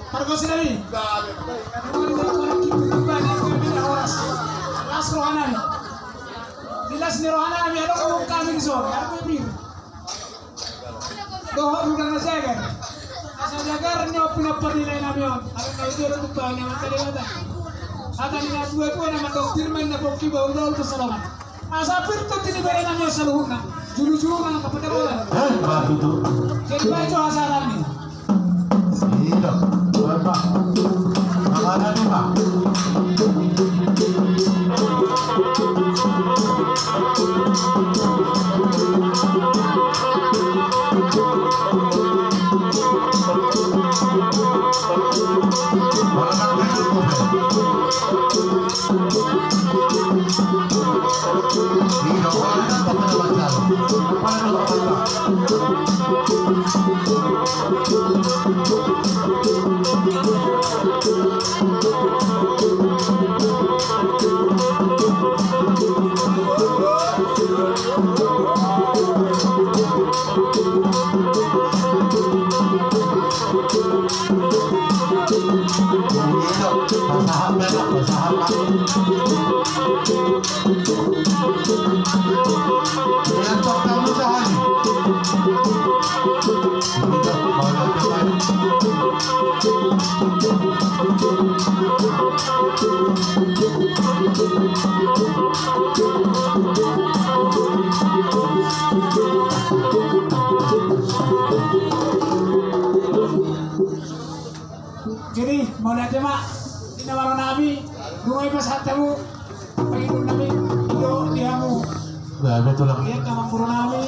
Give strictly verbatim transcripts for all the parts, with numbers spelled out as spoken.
Pargonsi nami. Las roha nami. Di las ni roha nami, adong kami di son, adong kami. Dohot muna na jagar. Asa jagar ni on pinompar ni lae nami on. Adong na ujolo tumpahon ni amanta Debata. Hata ni na tua-tua na mandok, pir ma inna pongki, bahul-bahul pansalongan. Asa pir tonti ni bere nami on saluhutna. Julu-julu na kapadarolan. Eh, batu tu. Jadi baik jo hasarani. Iya, bapak. Mana nih, Pak? Jadi, mauliate ma, inna ma roha nami, nunga dipasahat hamu pangidoan nami, dohot di hamu. Gabe tulang. Di angka amangboru nami,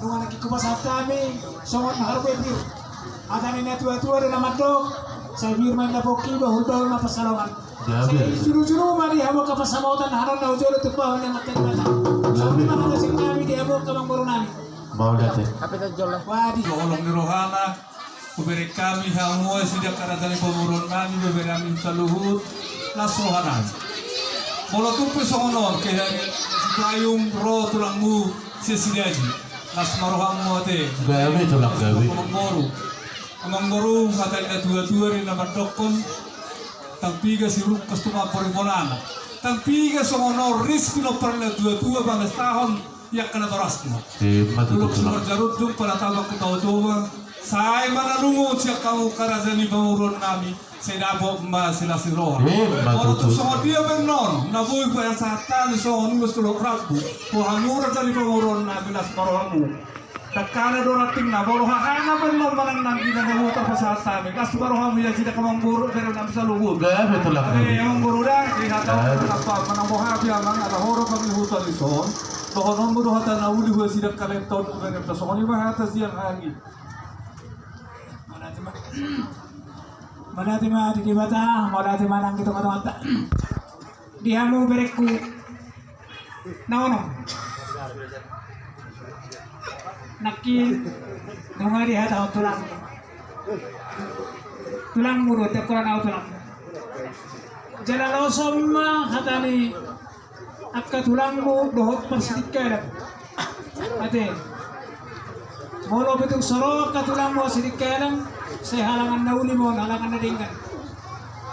nunga nangkin hupasahat hami, songon na harbue pir. Hata ni na tua-tua do na mandok, sai pir ma inna pongki, bahul-bahul ma pansalongan. Gabe. Sai juru-juru ma di hamu angka pansamotan, hanon na ujolo tumpahon ni amanta Debata. Gabe. Songon i ma hata sian nami di hamu angka amangboru nami. Mauliate. Wadi. Holong ni rohana, hubereng hami hamu sian angka raja ni pamoruon nami, bebere nami saluhut, las roha nami. Molo tung pe songon on, kehe Sipayung ro tulangmu sian Sidaji. Las ma rohamu ate. Gabe tulang gabe. Amangboru. Amangboru, hata ni na tua-tua do na mandokkon. Ndang piga sirungkas tumampak di bonana. Ndang piga songon on ris pinompar ni na tua-tua pangestahon. Ia kena torasna. Eh, matu. Tulung tulang. Simarjarudung pala tabang ke Toba-toba. Sai ma na lungun sian hamu angka raja ni pamoruon nami. Sai dapot ma silas ni roha. Eh, matu. Molo tung songon dia pe annon na boi hupasahat hami songon ulos tu lohot rambu. Ho hamu raja ni pamoruon nami, las ma rohamu. Dangkana do rantingna, molo hahana pe annon manang nangkiningan na boi hupasahat hami. Las ma rohamu ia sian angka amangboru, bere nami saluhut. Gabe tulang. Eh, amangboru da, di hata on. Gabe. Manang boha pe amang, ala ho do hami huta di son. Dohononmu do hata na uli huasidak kalenton, bere nami, songon i ma hata sian hami. Mauliate ma. Mauliate ma di Debata, mauliate ma nang di tonga-tonganta. Di hamu berengku na onom. Nangkin nunga dihatahon tulangmu. Tulangmu do, tiap kura na tulangmu. Jala losom ma hata ni angka tulangmu dohot parsitingkian. Ate. Molo pe tung so ro angka tulangmu Sidikalang, sai halangan na uli ma on, halangan na denggan.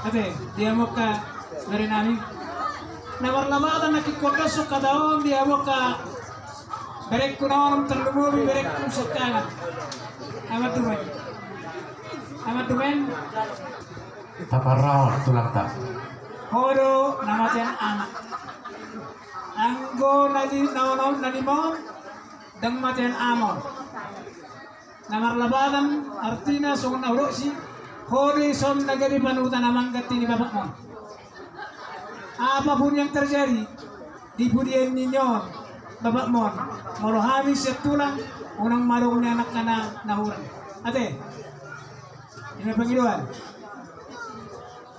Ate, di hamu angka bere nami. Na marlapatan nangkin huondashon hata on di hamu angka berengku na onom, tarlumobi berengku siangkangan. Amandemen. Amandemen. Taparrohahon tulangta. Ho do na matean ama. Anggo na di, na onom, na lima on, ndang matean ama on. Na marlapatan artina songon na hudok i, ho do dison na gabe panutan amang gantini bapakmon. Apapun yang terjadi di pudian ni on bapakmon, molo hami sian tulang, unang madong ni anakna na hurang. Ate. I ma pangidoan.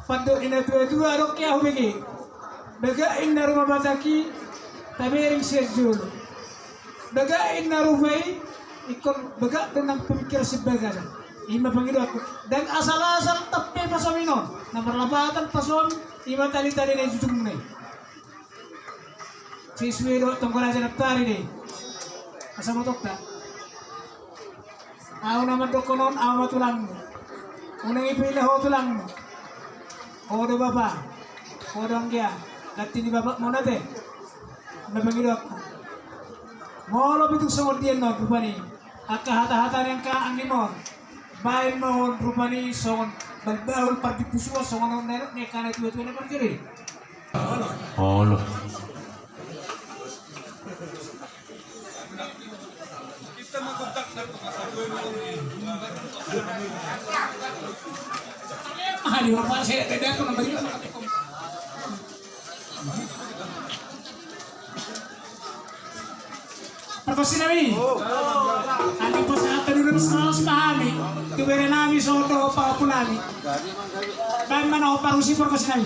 Pandok ni na tuatua, adong ke ahu bege. Bagak inna ruma Batak i tabereng sian jolo. Bagak inna rupa i ingkon bagak do nang pamingkir sian bagasan. I ma pangidoanku. Ndang asal-asal tampe pasomi on. Na marlapatan pasomi, i ma tali-tali na i jujungna i. Sisue do tonggo raja na tari de. Asa motokta. Ahu na mandokkon on, ahu ma tulangmu. Unang ipaila ho tulangmu. Ho do bapa. Ho do anggia. Gantini bapakmon ate. Na pangidoanku. Molo pe tung songon dia on rupani. Angka hata-hata ni angka anggi on. Baen ma on rupani songon bahulbahul pardiskusion songon on na nidok ni angka na tuatua na parjolo i. Olo. Pargonsi nami. Anggo pasahaton dulu, selalu pahami tu bere nami songon dohot pahompu nami. Baen ma na ho pargonsi, pargonsi nami.